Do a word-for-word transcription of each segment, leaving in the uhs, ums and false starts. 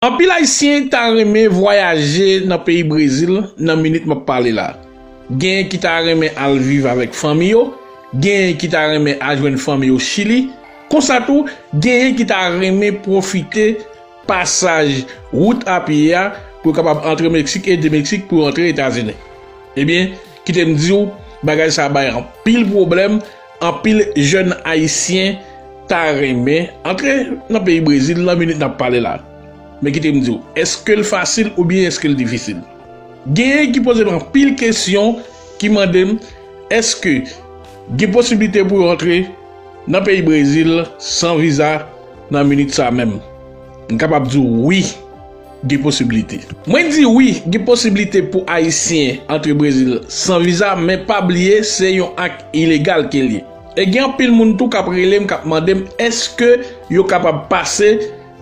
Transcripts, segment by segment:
Anpil Ayisyen ta renmen vwayaje nan peyi Brezil nan minit m ap pale la. Genyen ki ta renmen al viv avèk fanmi yo, genyen ki ta renmen al jwenn fanmi yo Chili. Konsa tou, genyen ki ta renmen pwofite pasaj wout a pye a pou yo kapab antre Meksik e de Meksik pou yo antre Etazini. Ebyen, kite m di w, bagay sa bay anpil pwoblèm, anpil jèn Ayisyen ta renmen antre nan peyi Brezil nan minit n ap pale la. Men kite m di w, èske l fasil oubyen èske l difisil? Genyen ki poze m anpil kesyon, ki mande m, èske gen posiblite pou yo antre nan peyi Brezil san viza nan minit sa menm? M kapab di w wi, gen posiblite. Mwen di wi, gen posiblite pou Ayisyen antre Brezil san viza, men pa bliye, se yon ak ilegal ke l ye. E gen anpil moun tou k ap rele m, k ap mande m, èske yo kapab pase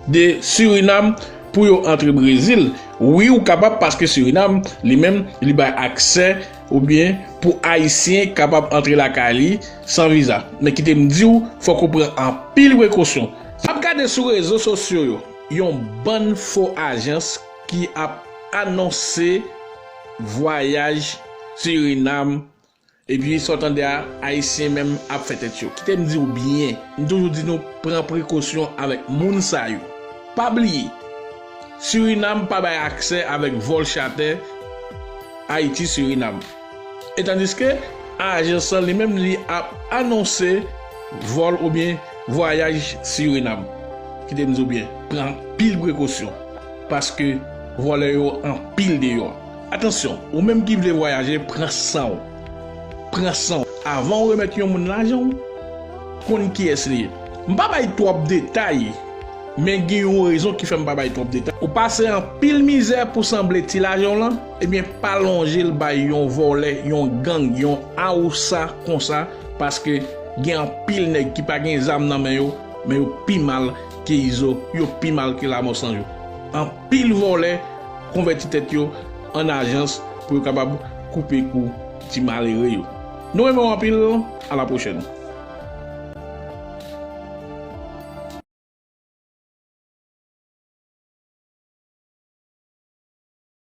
de Surinam pou yo antre Brezil? Wi, ou kapab, paske Surinam, li menm, li bay aksè oubyen pou Ayisyen kapab antre lakay li san viza. Men kite m di w, fòk ou pran anpil prekosyon. M ap gade sou rezo sosyo yo, yon bann fo ajans ki ap anonse vwayaj Surinam, epi sa w tande a, Ayisyen menm ap fè tèt yo. Kite m di w byen, m toujou di nou pran prekosyon avèk moun sa yo. Pa bliye, Surinam pa bay aksè avèk vòl chatè Ayiti Surinam. E tandiske ajans lan li menm li ap anonse vòl oubyen vwayaj Surinam. Kite m di w byen, pran anpil prekosyon, paske vòlè yo anpil deyò. Atansyon, ou menm ki vle vwayaje, pran san w. Pran san w. Avan w remèt yon moun lajan w, konn kiyès li ye. M pa bay twòp detay, men gen yon rezon ki fè m pa bay twòp detay. Ou pase anpil mizè pou sanble ti lajan w lan, ebyen pa lonje l bay yon vòlè, yon gang, yon awousa konsa, paske gen anpil nèg ki pa gen zam nan men yo, men yo pi mal ke Izo, yo pi mal ke Lamò San Jou. Anpil vòlè konvèti tèt yo an ajans pou yo kapab koupe kou ti malere yo. Nou renmen w anpil, a la pwochèn.